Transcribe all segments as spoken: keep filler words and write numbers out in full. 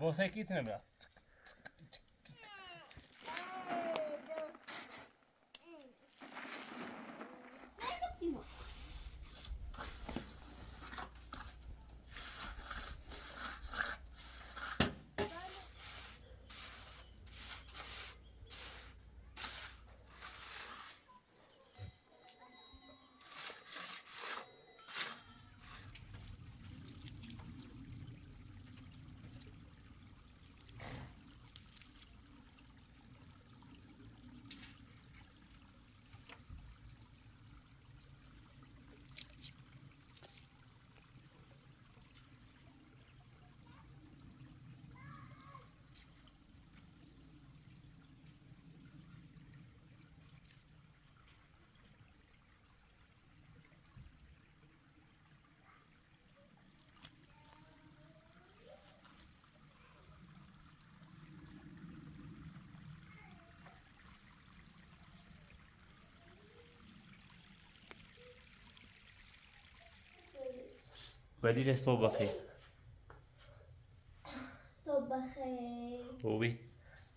Você aqui, você lembra? Madiina, صباح الخير. صباح الخير. Oui.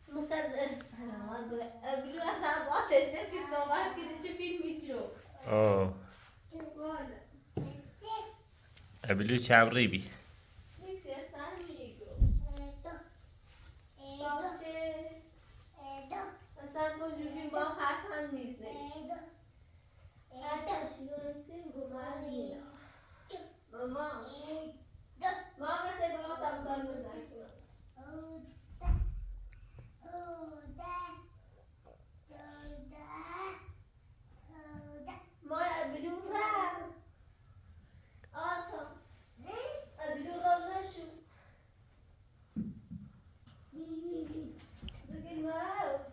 مقدر سلامات. أبلو أسعد واتش نبي صباح كده تشوفي المترو. آه. Voilà. Abilú tchámrɩ bi. Maaya, Abilú rá. Ata. Abilú rá, našu. Zugin maaya.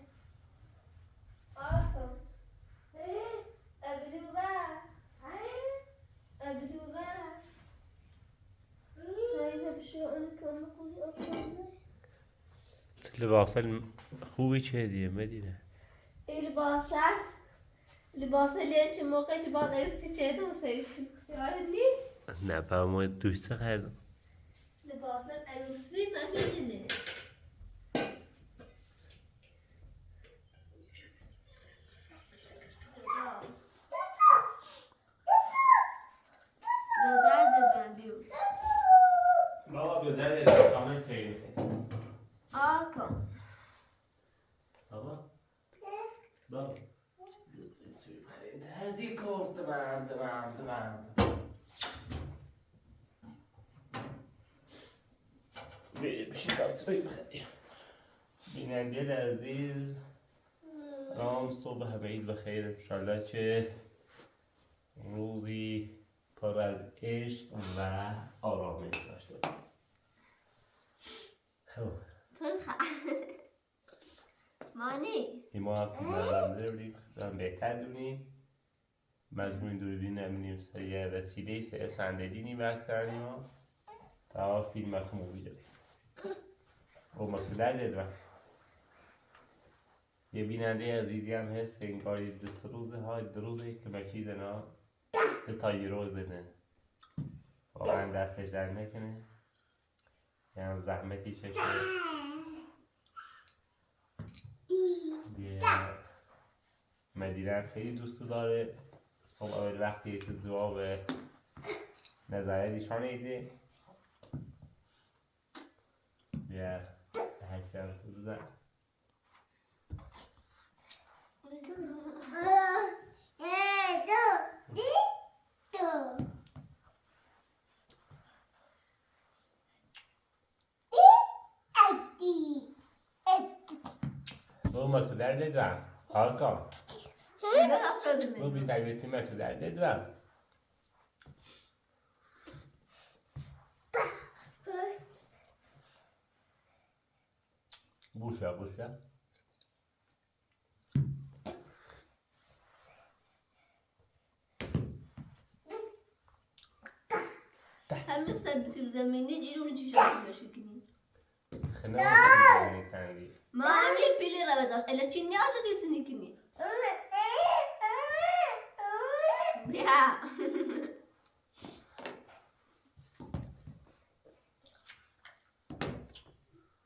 Ata. Abilú rá. Abilú rá. Tayna bişo, onu ki onu koyu, onu koyu. Libasal xuwi çe diye Medine. E, libasal, libasal yani çi موقع çi bad erusi çe de o seri şu. Yani? Ne yapalım, o tuşsa kaydı. Libasal erusi ben Medine. Döder döder diyor. Baba, döder döder, tamam, çayını. Arka. Baba. Baba. Hadi, kork, tamam, tamam, tamam. Bir, bir şey daha söyle. Binen bir aziz. سلام، صبح عید بخیر. انشالله که روزی پر از عشق و آرامش داشته باشید. خب. چون خ-، مانی. ما مردم داریم، خودم بهتر دونیم. مجموع دوربین نمینیم سه یه وسیله سه صندلی نیم اکثر نیما. تا فیلم خوب بیداریم. او مقصد در دید. یه بینندهٔ عزیزی هم هست، انگاری دو سه روزه ها، دو روزه کمکی دنا، دو تا یورو دنه. واقعاً دستش درد نکنه. یه هم زحمتی کشه. دیگه مدینه خیلی دوست داره. صبح اول وقتی ایسه جواب نظریه دیشان ایده. بیا، هکتر تو بزن. Bu makılar ne can? Halka. Bu bir tabiatı makılar ne can? Boş ver, boş ver. Həmin səbisi bizə minni ciri vurur çişə çişə şəkini. Xına çandi. Mami pili rəvəzəş, elə çinni aşa tilsini kini. Ya.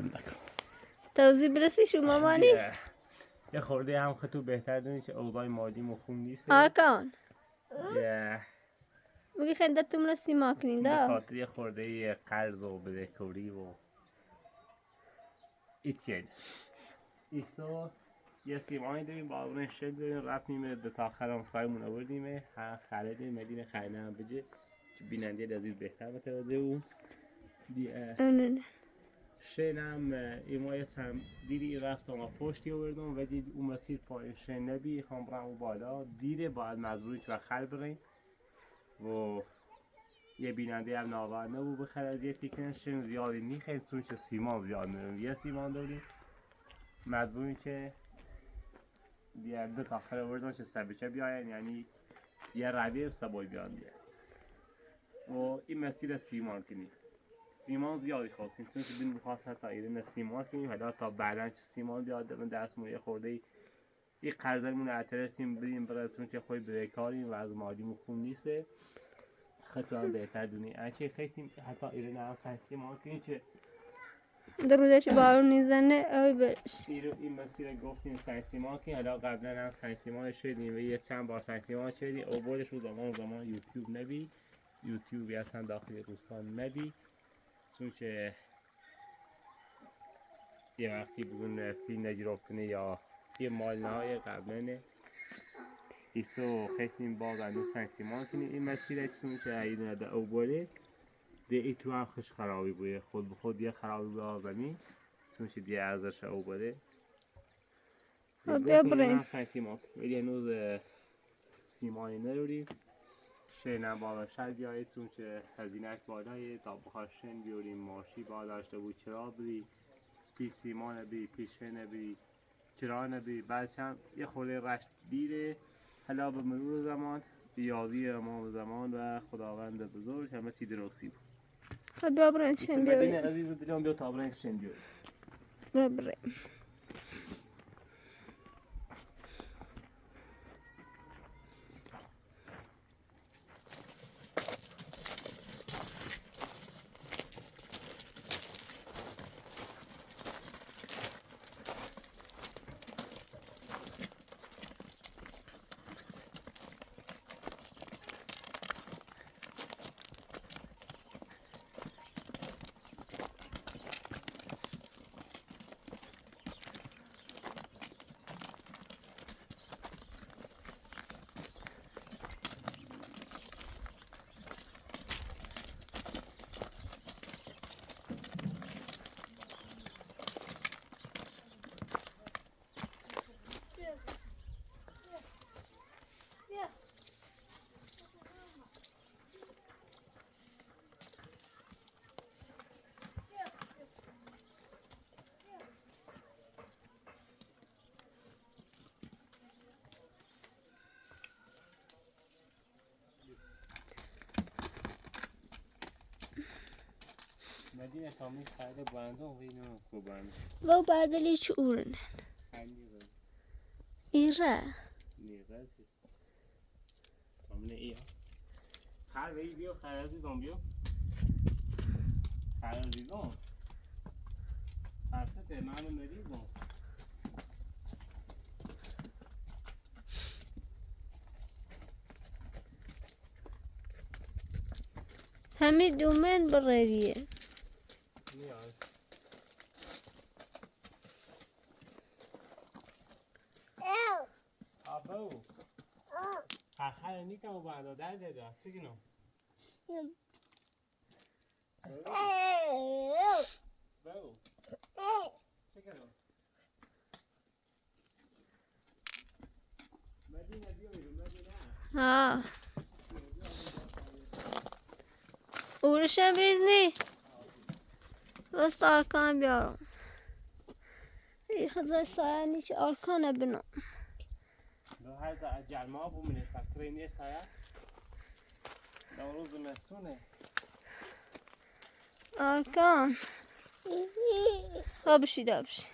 کم نکن. توضیح برسی شما مانی؟ یه خورده هم خطو بهتر دونی که اوضاع مالیمون خوب نیست. آرکان. یه. بگی خیلی دتون سیما کنین دا. به خاطر یه خورده قرض و بدهکاری و ایتیاد. ایسو یه سیمایی داریم، باورین شکل داریم، رفتیم دو تا خرم سایمون آوردیم، ها خریدیم، مدینه خرینه هم بجه. بیننده عزیز بهتر متوجه اون. دی، اه، شینم، اه، ایما یه چند دیری رفتم و پشتی آوردم و دید اون مسیر پایین شین نبی، خوام برم او بالا. دیره باید مجبوری که خر بریم. و یه بیننده هم ناراحت نبو، بخیر اذیتی کن، شین زیادی نیخیم، چون که سیمان زیاد نریم، یه سیمان داریم، مجبوریم که دیگه دو تا خر آوردم که سبچه بیاین، یعنی یه روی سبای بیان دیگه. و این مسیر سیمان کنی. سیمان زیادی خواستیم، چون که دین بخواست حتی ایران سیمان کنیم، حالا تا بعداً چه سیمان بیاد، من دست مو یه خورده ای قرضمون اترسیم بریم براتون که خوی بدهکاریم و از مالیمون خوب نیسه. خطو هم بهتر دونی. اچه خیسیم حتی ایران هم سنسی ما کنیم که درودش بارون نیزنه، اوی برش. ایرو این مسیر گفتیم سنسی ما کنیم، حالا قبلاً هم سنسی ما شدیم و یه چند بار سنسی ما شدیم. او بودش او زمان، زمان یوتیوب نبی، یوتیوبی اصلاً داخل روستان نبی، چون که یه وقتی بگون فیلم نگیرفتنه یا یه مال نهایی قبلاً. ایسو خیسیم باز انو سنسی ما کنیم این مسیره، چون که ایدونه ده او بوده ده ای تو هم خش خرابی بوده، خود به خود یه خرابی بوده آزمی، چون که دیگه ارزش او بوده. بیا بریم. سیمایی نروری. شینم بالا شهر بیایید، چون که هزینه‌اش بالایه، تا بخواد شین بیاری، ماشی باید داشته بو، چرا بری، پیش سیمان بی، پیش فن بی، چرا نبی، بلکم یه خورده رشتگیره، حالا به مرور زمان، به یادی امام زمان و خداوند بزرگ همه چی درستی بود. خب، بیا بریم بسم شن الله، بیاریم. دین عزیز دلم، بیا تا بریم شن بیاریم. بیا بریم. مدینه تامی خیلی بندم وی نو کو بند. بابا، بلی چه اورنه؟ خیلی بند. ایره. نیغه. تامنه ایه. خر وی بیو، خر عزیزم بیو. خر عزیزم. خر سته، من مریضم. همی دومن بڕێریە. نیاز. ئاو. ئاخر نیکەم و بەعدا دەردێدا. چگنۆ؟ بەو. چگنۆ؟ ها. اورشم ریز نی. بس آرکان بیارم. ای خدای سایه نیچ آرکانه بنام. دو هر دا جرما بو منی فکر نیه سایه. دو روز مهسونه. آرکان. ها بشی دا بشی.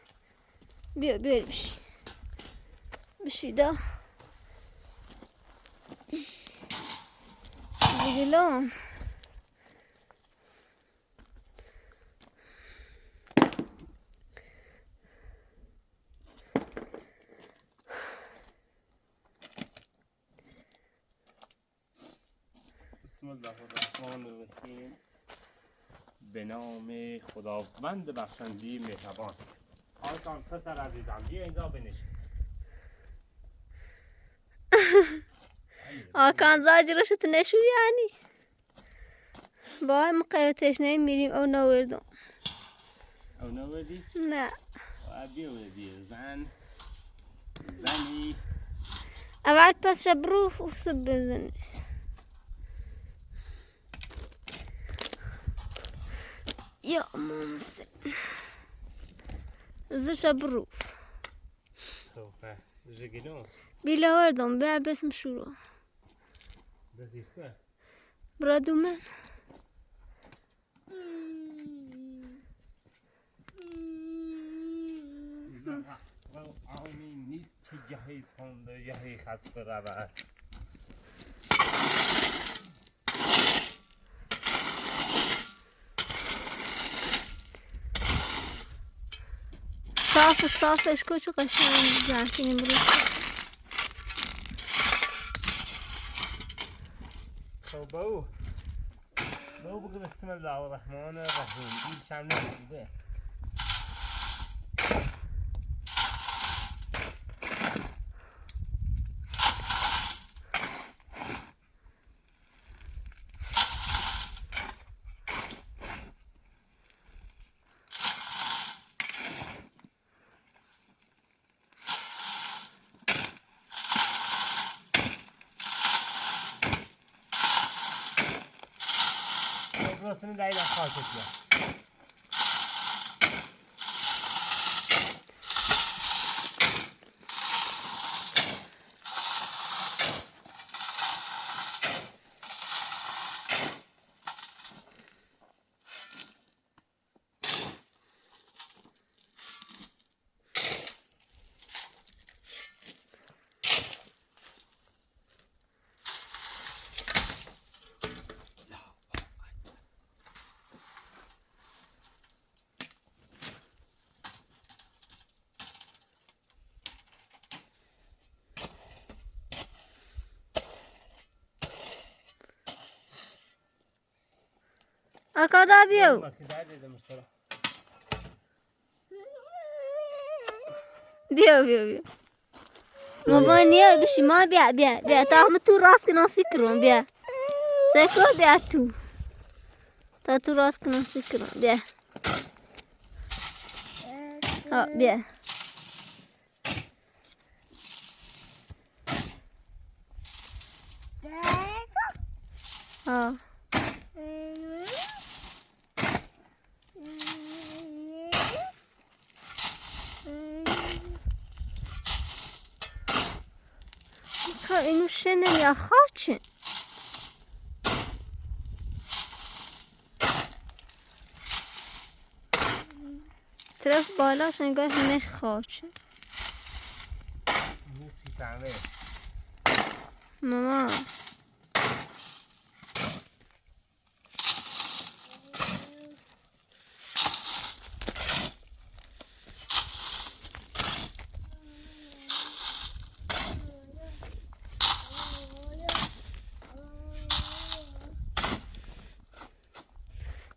بیا، بیا بشی. بشی دا. بگلام. بسم الله الرحمن الرحیم. به نام خداوند بخشندهٔ مهربان. آرکان پسر عزیزم، بیا اینجا بنشین. آرکان زاجرش تنشو یعنی. با هم قیوتش نمیریم، او نوردم. او نوردی؟ نه. و بیوردی زن. زنی. اول پس شب رو و صبح بزنش. یا امام حسین. زشا بروف. خب، ها، جگنو. بیلا وردم، بیا بسم شورو. بس ایستا. برا دومن. آنی نیست که گهی تند و گهی خسته رود. صاف، صافش کو چه قشنگ زنکین امروز. خب، بابو. بابو بگو بسم الله الرحمن الرحیم. این چند نمی‌ده. Burasını da ile kalkıtıyor. Aka da bio. Bio, bio, bio. Mama, ni e bishi ma bia, bia, bia. Ta mi tu ras ki no sikron, bia. Seko bia tu. Ta tu ras ki no sikron, bia. Ha, bia. Ha. Ka inu şenen ya haçin. Tref bala sen gel ne haçin. Mama.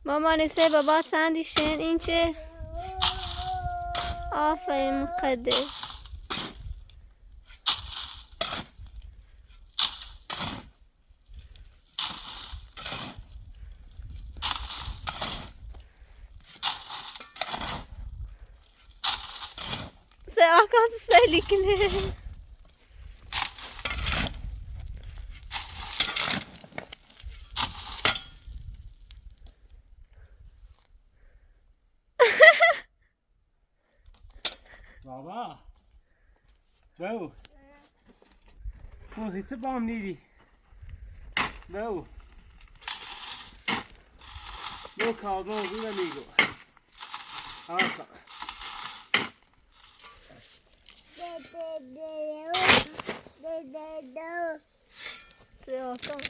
Mama, nese baba sandi şen inçe. Aferin mukaddes. Sen Hakan, sen selikne. Baba. Bau. Kuzitsi bam nidi. Bau. No call, no, un amigo. Aka. Sen Hakan.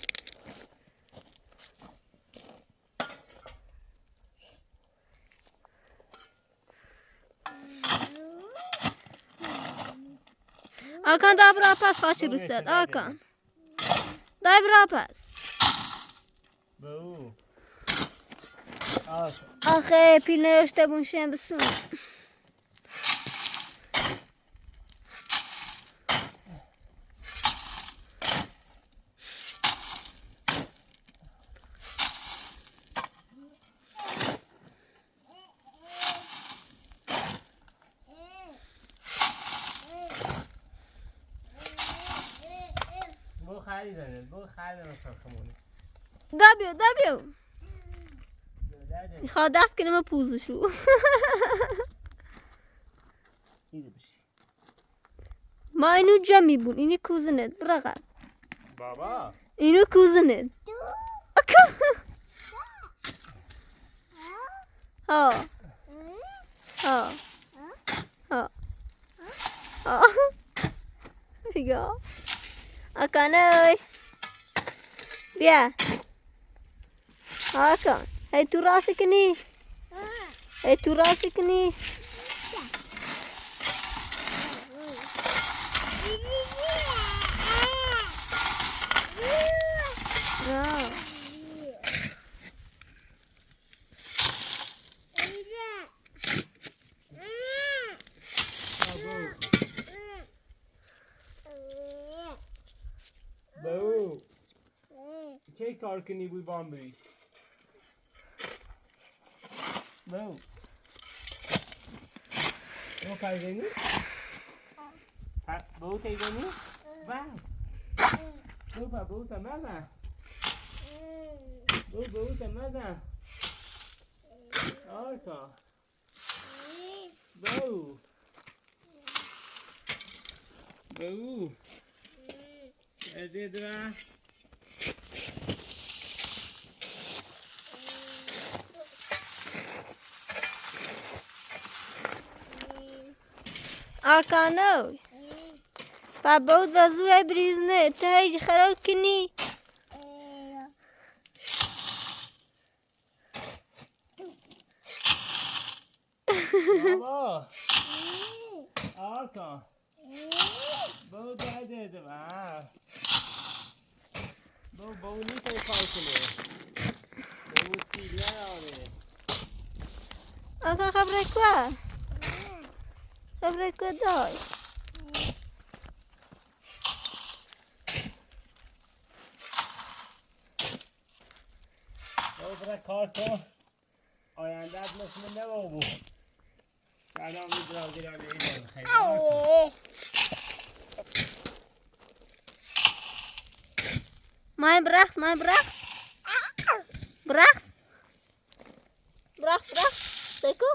Hakan, da bırak pas kaçırırsa. Hakan. Da bırak pas. Ah, e, pilne işte bunu şey yapsın. Dabio, dabio. Xalas, kene ma puzu şu. Ma inu cami bun, ini kuzinet, bırak. Baba. Inu kuzinet. Aka. Ha. Ha. Ha. Ha. Ya. Hakan, oy. Bia. Hakan, hei tu rasikni. Hei tu rasikni. Bau. Kei karkini bu bambiri. Bau. Bau kai gani? Ha, bau kai gani? Ba. Bau ba, bau ta maza. Bau, bau ta maza. Orta. Bau. Bau. Ede dura. Arkano. Pa bau da zure brizne. Te hej xero kini. Baba. Arka. Bau da de de ba. Bau, bau ni kai kai kule. Aka, kabrɛ kua. Kabrɛ kua dɔɔy. Kabrɛ kua dɔɔy. Maai, brax, maai, brax. Brax. Brax, brax. Teko.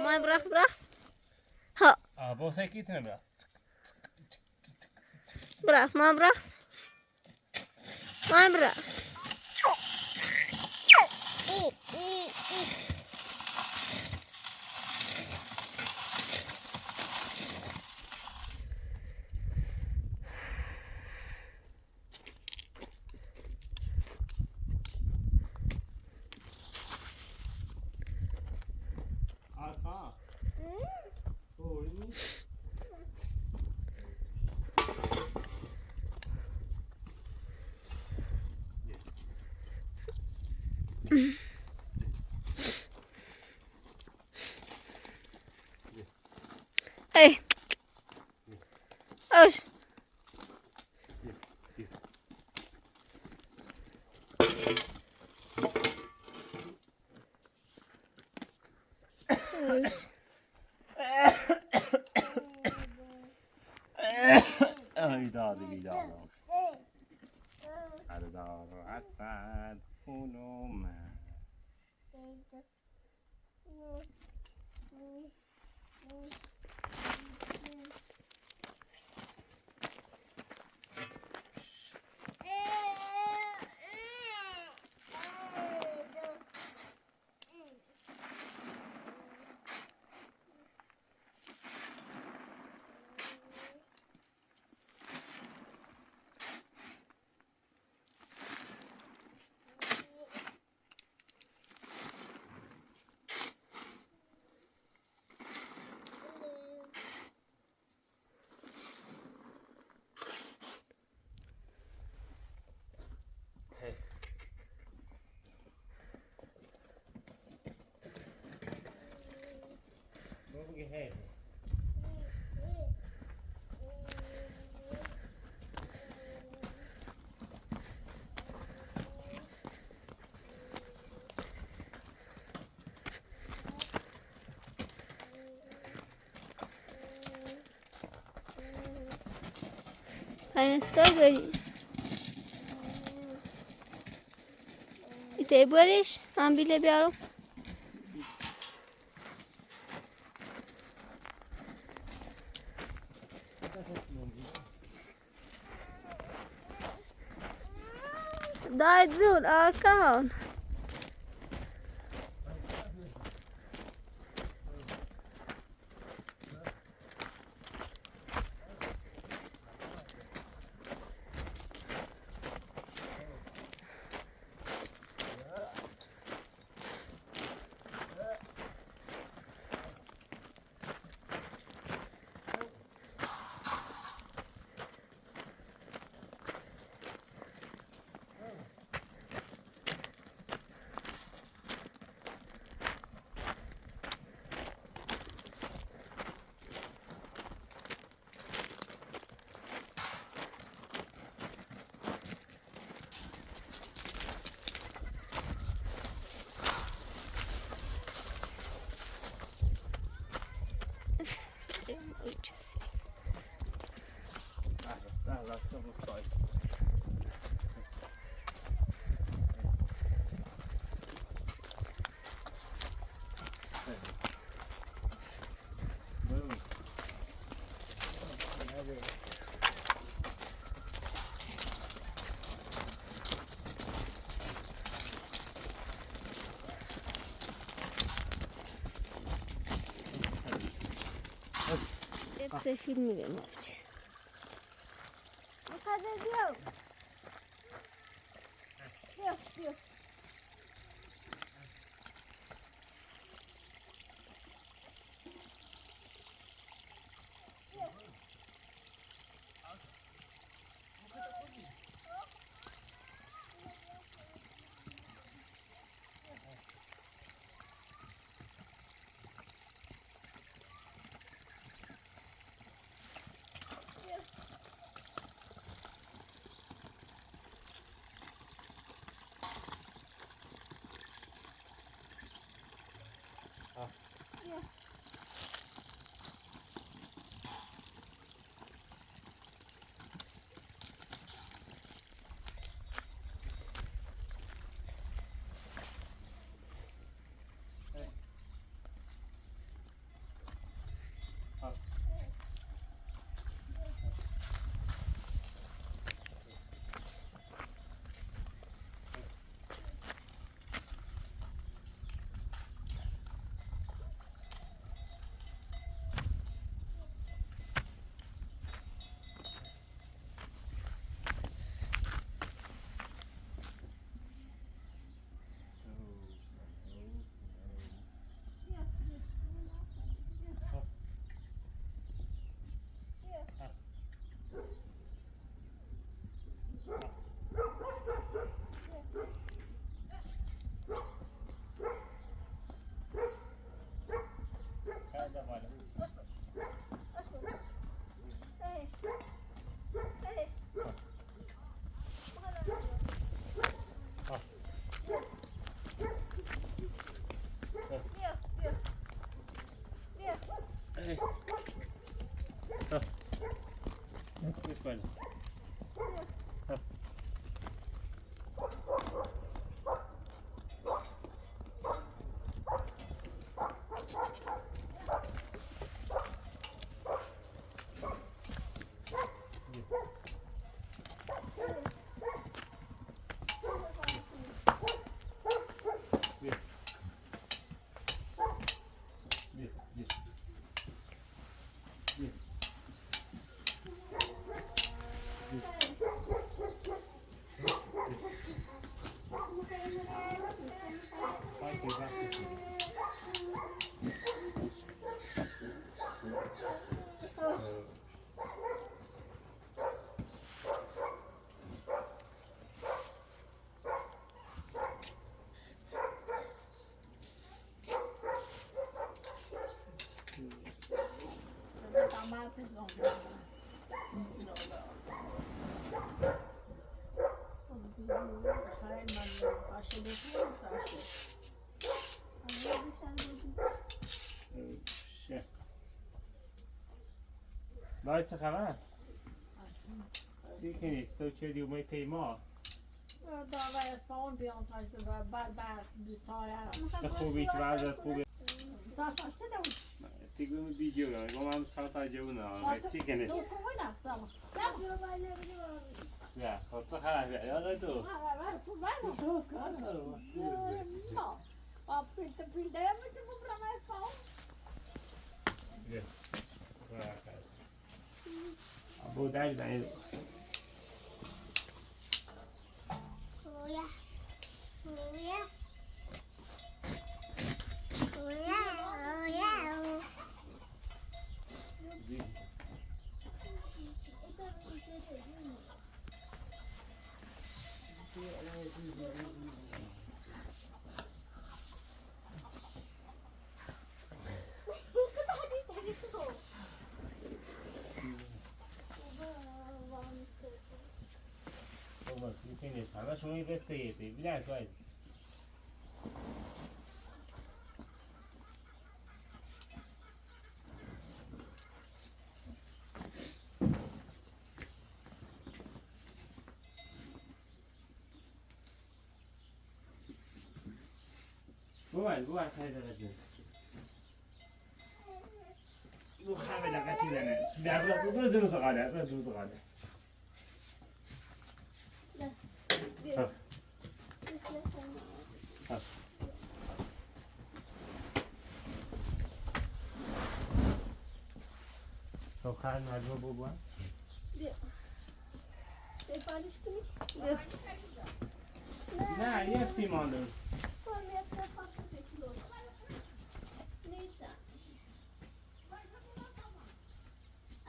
Maai, brax, brax. Ha. Ah, vos aquí tiene brax. Brax, maai, brax. Maai, brax. Hey. Osh. Osh. Ay, dadi, dadi. Dadi, dadi, asad, unuma. Fine strawberry. Ite bueris, ambile biaro. Dai zun, ah, come on. Etse filmi de mache. Dayı, ç xəbər? Siz ki, siz de çəy diyo, mı pey ma? Dava espa on bir antajlı, bar, bar, bir tane. Te xubî, çi vəziyət xubî? Ti gum video ya, gum am sata cevuna, çi kene? Ya, o ç xəbər ya, ya da tu. No. Bak, pilde, pilde ya, mı bu brama espa on. Gel. Bırak. Abo, dai, dai. Oya. Oya. Oya, oya, o. Buwan, buwan, xayda la jun. Bu xabe la kati la ne. Da la bu zun sa xada, bu zun sa xada. Ha. Ha. Sokan na bu bu bu. Yok. Yok. Na, ya simando.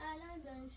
Aa, lan dönüş.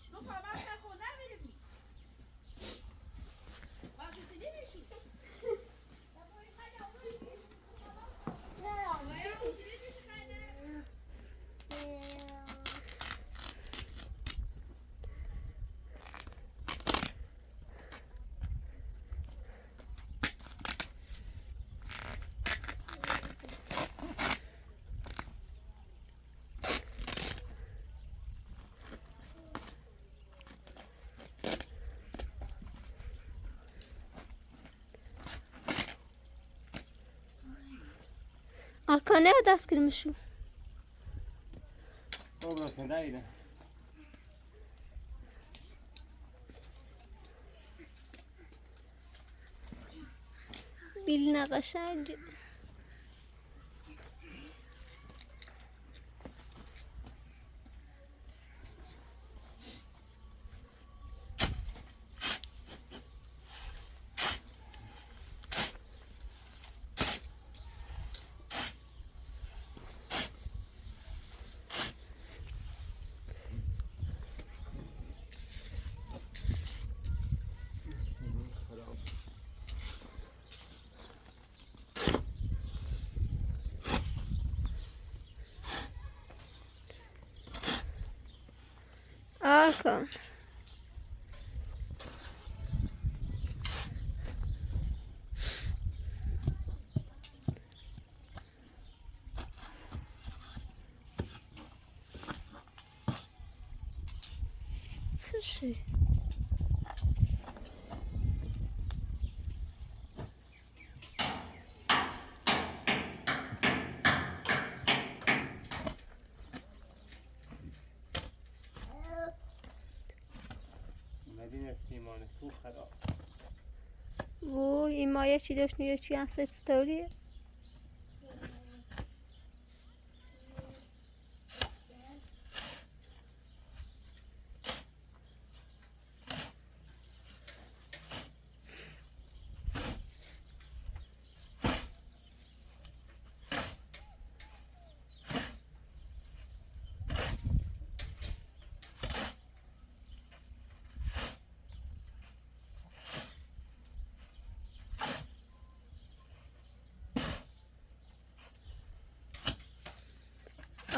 Aka ne das girmiş şu? Orası da öyle. Biline kaşarcı. Arka. Sushi. Medine simani su xada. Vuu, ima yeči došni yeči an set story.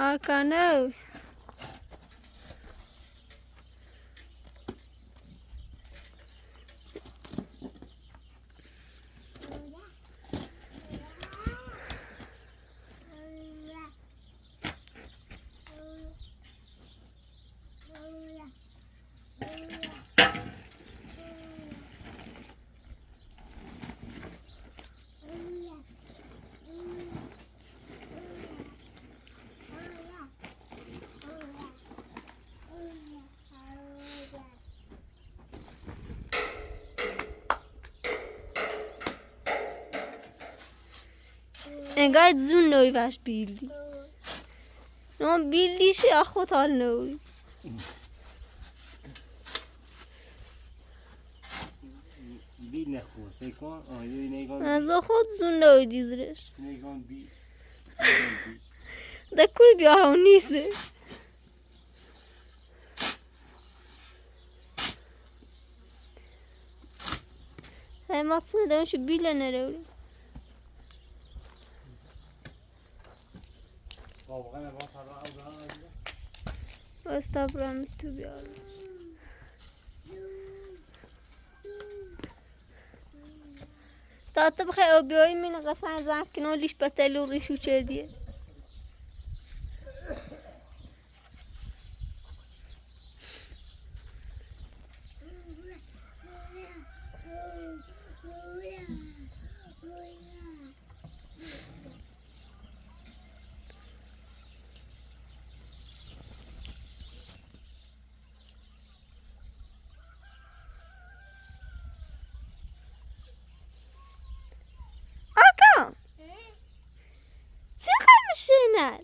Akanoo. Ega dzun no i vas bildi. No bildi si a xotal no. Bi ne xo, c'est quoi? Ah, yo, ne gon. Zo xo dzun no i dizres. Ne gon bi. Da kur bi a honise. Ay, maksum da şu bile ne rewli. Estağfurullah, mütüb ya Allah. Tatlı bir şey, o bir oyun mini kasan zankin o liş pateli o liş uçer diye. Aka! Çıkar mı şener?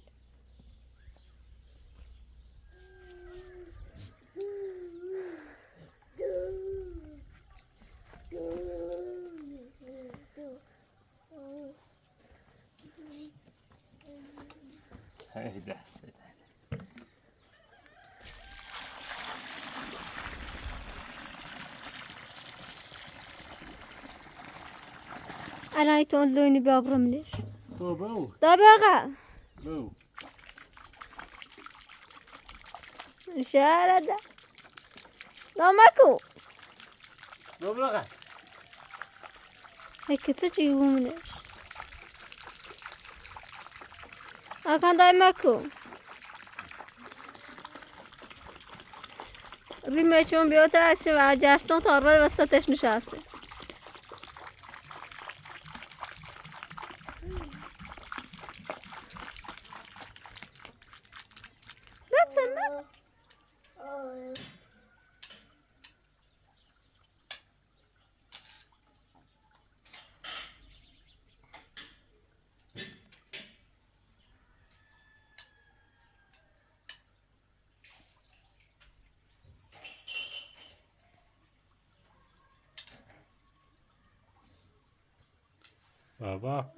Hey, that's it. Ana iton loni babramlish. Boo, boo. Tabaga. Boo. Şarada. Damaku. Boo, boo. Ekete çi wumne. Akan damaku. Rime çon biyo ta asi va jaston ta rol vasa teş nişasi. That's enough. Baba.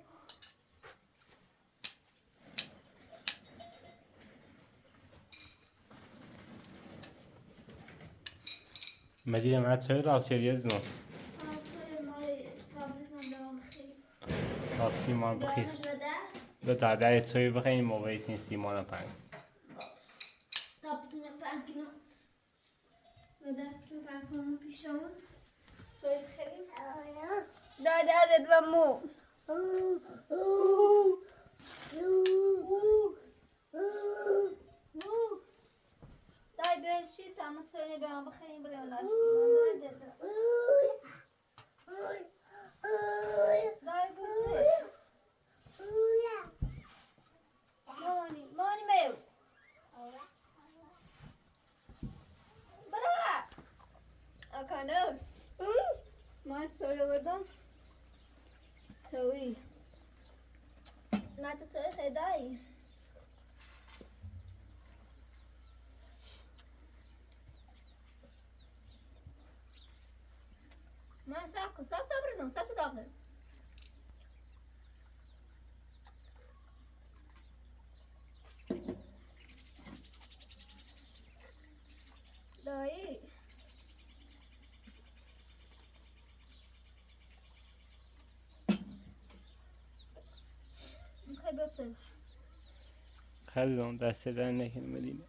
Medine, ma çawi la siyadiyazno. Asi man bixis. Do ta da çawi bixin mo veysin simana pank. Taptuna pankino. Vada più qualcuno più solo. Soy felice. Dai, dai, dai, vamo. Dai, bem, shi, tamam, söyle, ben, ama xeyim, buraya nasıl? Dai, bem, söyle. Mɔni, mɔni meu. Bara. Akana. Ma tsoyo wada. Tsoyi. Ma ta tsoyi xedai. Ma sako, sako ta prison, sako ta prison. Dai. خیلی زمان دست درد نکنه مدینه.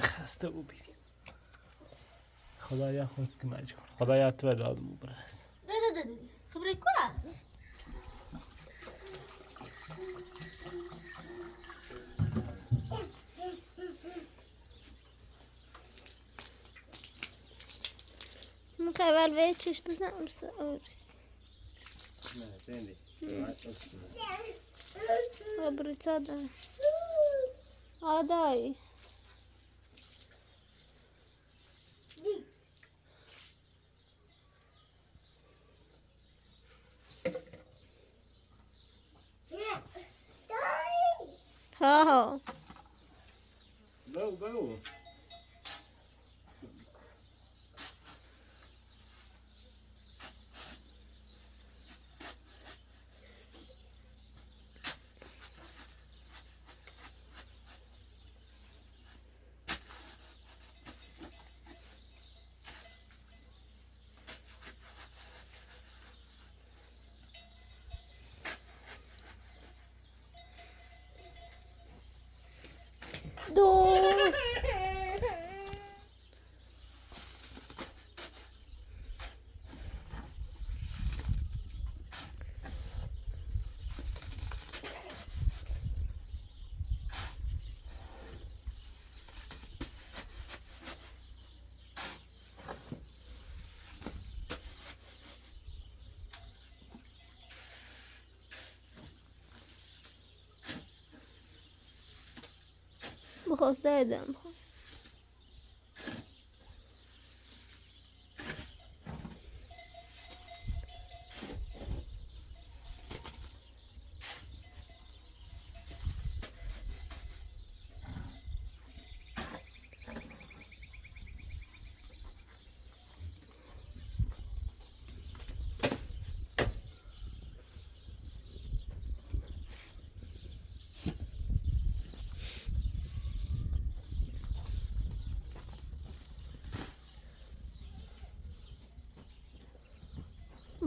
خسته بو بیدی. خدایا خودت کمک کن. خدایا تو به دادمو برس. ده، ده، ده، ده. خبره کوه؟ می‌خوای ول به چشم بزن، بس اورس. نه، چندی؟ هم. آه، چشم. آه، بریتا ده. آه، دایی. ها ها. Go, go. دو. بخوس دایدم، بخوس.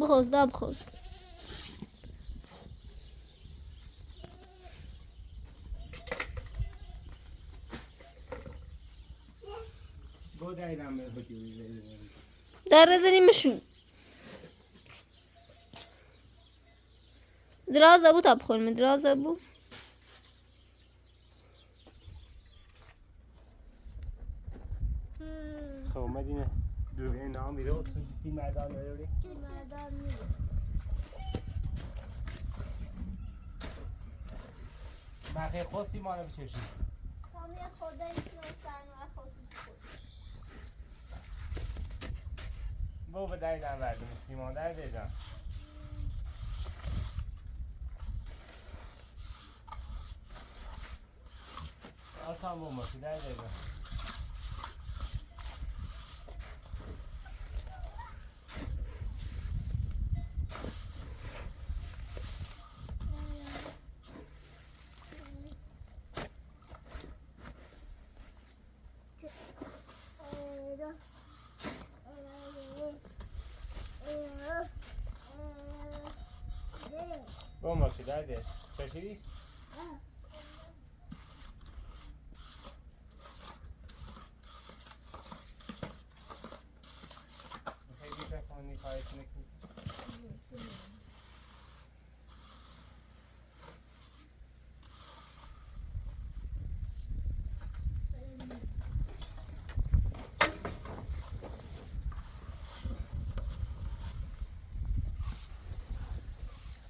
بخوس، دا بخوس. دره زنی مشو. درازه بو تا بخور، من درازه بو. خب، اومدیم دوربین نام میره، تو این مردان رو داری؟ این مردان نیست. مخی خواستی ما رو بچشی. خب، یه خورده ایشون رو سرما خصوصی خودش. بابا، دای دم بردم، سیمان دای دم. آسان بابا، دای دم. بابا، ماسی دای دم. چشی؟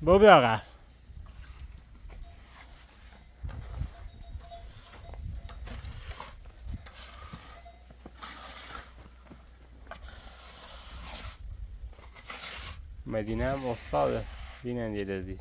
Bóbia ka. Medina hem ustad, binen yedezi.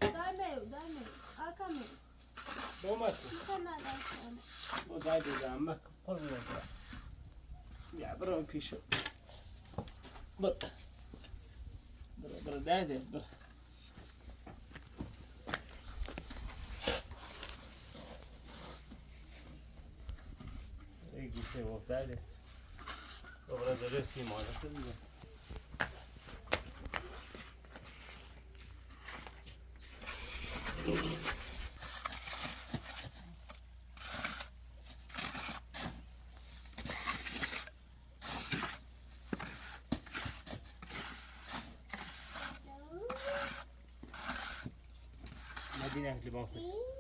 Dame, dame, akame. Doma tu. Ika na da sama. O da de da ma ko na da. Ya bro, pisho. Bro. Bro, bro, da de, bro. Ey, gite vos da de. Bro, bro, bro, sí, mo, no sé. Madina, le vamos a hacer.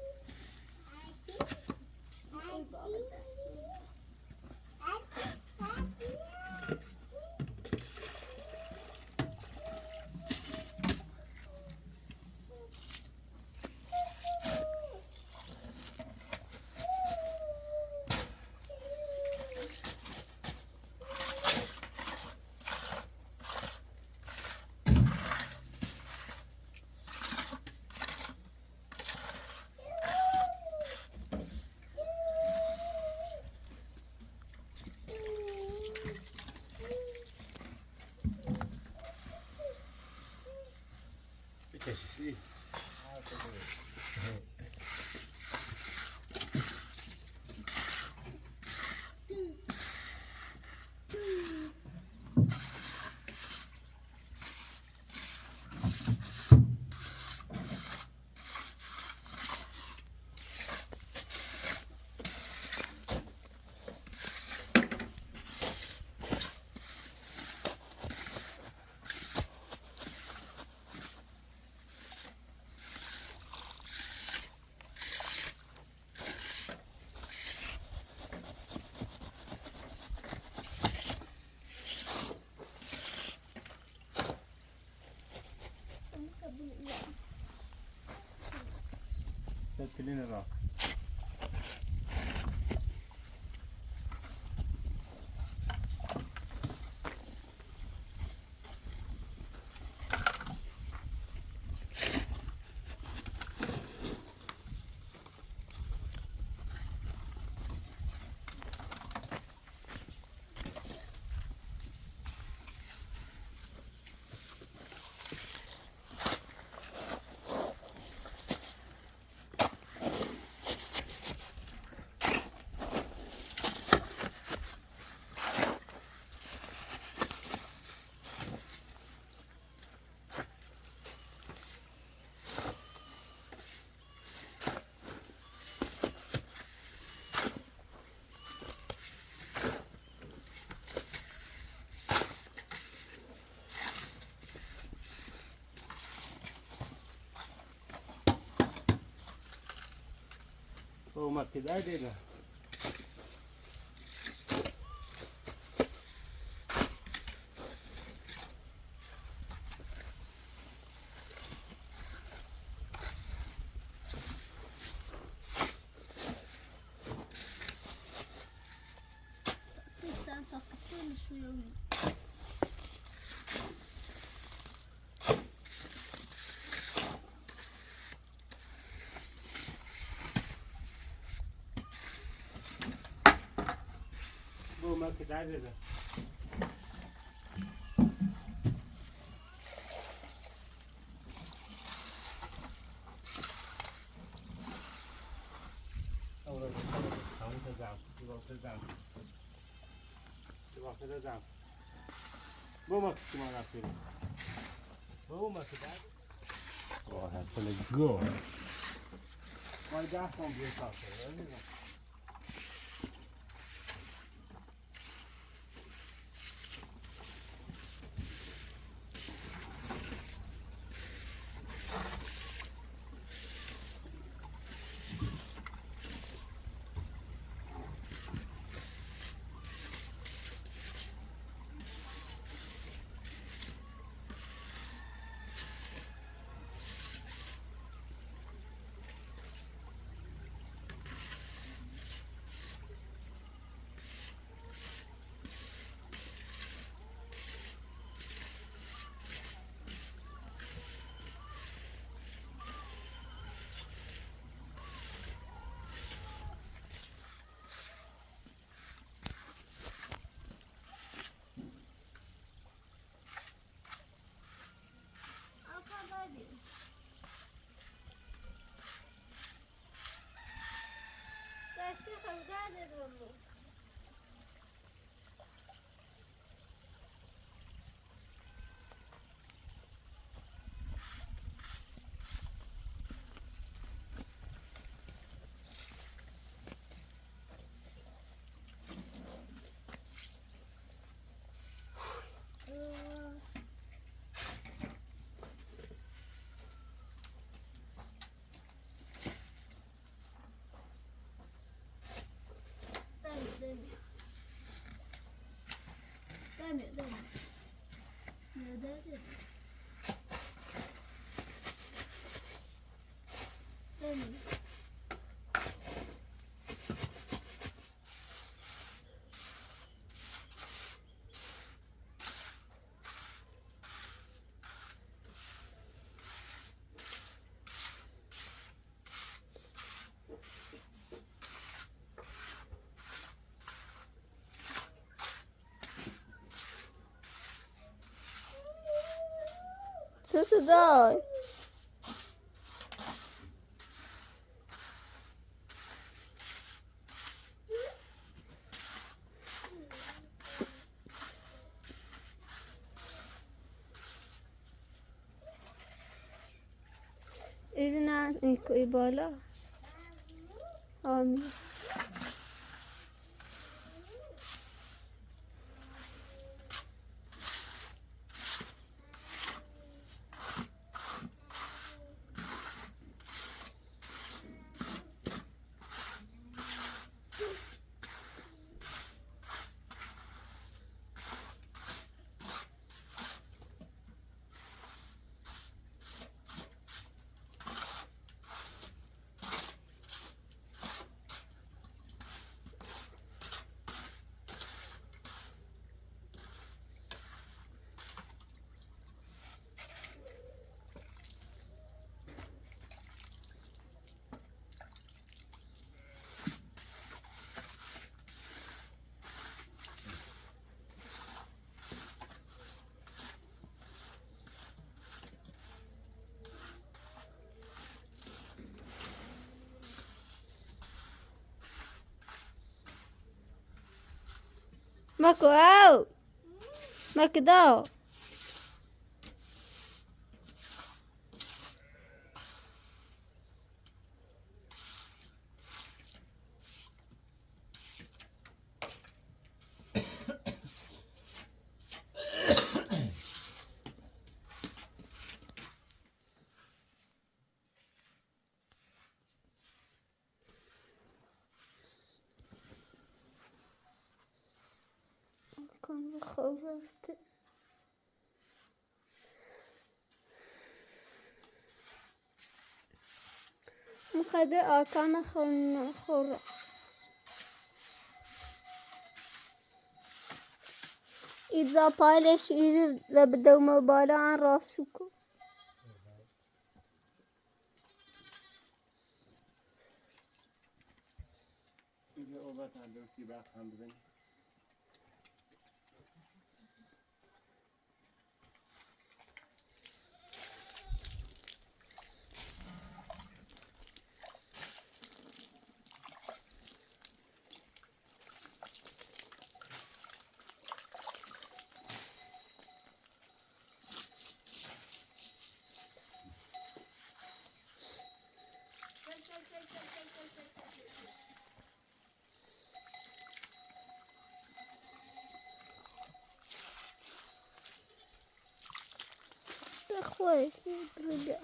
O ma kida de na. Boma kitu mana fere. Boma kitu. Oh, that's so good. Why that one break off? Tutu doi. Irina iko ibola. Ami. Mako, ao! Mako, dao! Kan vi sova ute. Mixede akana xorra. Ibza payleş, izi le bidewme bala an ras şuku. Kɔɛ si briga.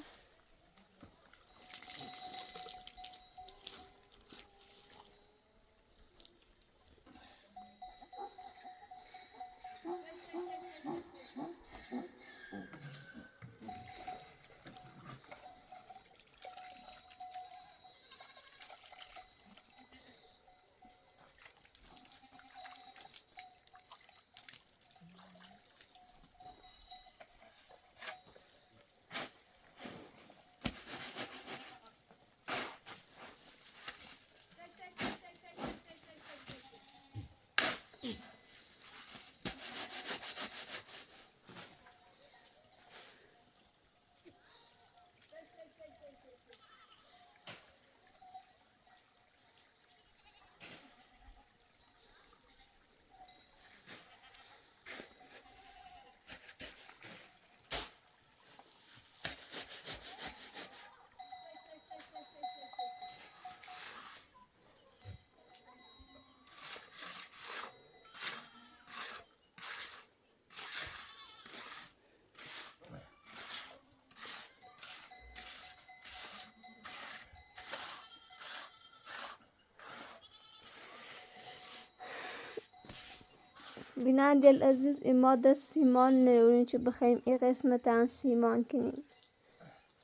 بیننده‌ی عزیز، اما ده سیمان نئوریم چی بخواییم ای قسمتم سیمان کنیم.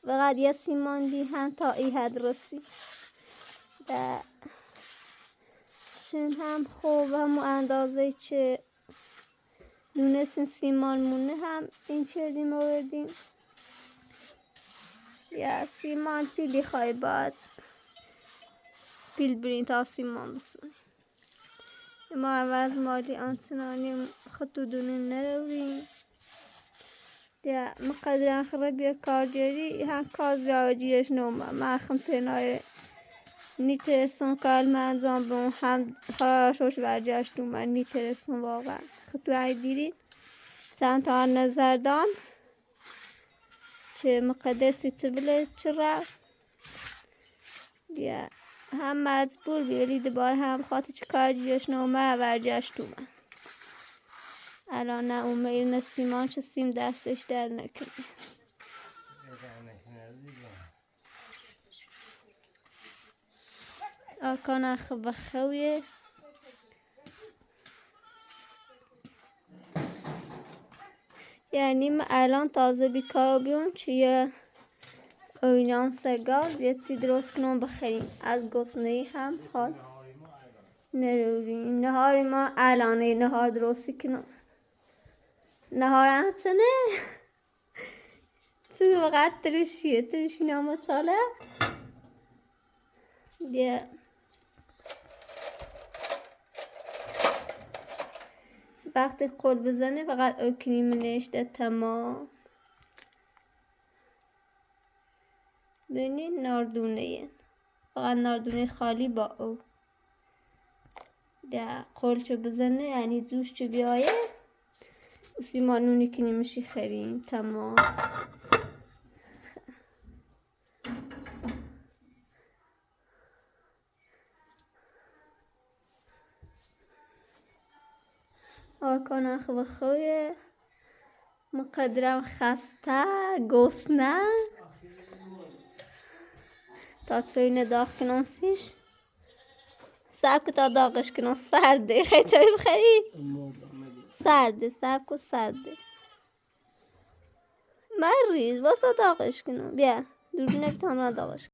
فقط یه سیمان دیهن تا ای حد رسی. ده شین هم خوب، همون اندازه‌ی چی دونستیم سیمان مونه هم این چردیم آوردیم. یا سیمان پیلی خوای باید پیل برین تا سیمان بسونی. اما عوض مالی آنچنانی خطو دونی نروریم. یا مقدرن خرابی کار جری هم کار زیادیش نومه. من خم پنای نیترسون کار من انجام بوم هم خراشوش برجشت اومد نیترسون واقعا. خطو ای دیرین چند تا نظر دان چه مقدسی چه بله چرا دیه هم مجبور بی ولی دبار هم خاطر چه کار جیش نومه ورجشت اومه. الان نه اومه ایل نه سیمان چه سیم دستش در نکنه. آرکان اخ بخویه. یعنی من الان تازه بیکار بیام چیه اوینام سر گاز یه چی درست کنم بخوریم. از گسنه‌ای هم حال نروریم. نهار ما الانه نهار درست کنم. نهار انچنه. چیز فقط ترشیه، ترشی نامه چاله. دیه. وقتی قل بزنه فقط او کریم نشته تمام. ببینین ناردونه یه. فقط ناردونه خالی با او. ده قل چه بزنه، یعنی جوش چه بیایه. او سیمان نونی کنیم شی خریم، تمام. آرکان اخ بخویه. مقدرم خسته، گسنه. تا چوینه داغ کنم سیش. صبر کن تا داغش کنم، سرده. خیلی چایی بخری؟ سرده، صبر کن، سرده. مریض، واسه داغش کنم. بیا، دوربینه بیار تا من داغش کنم.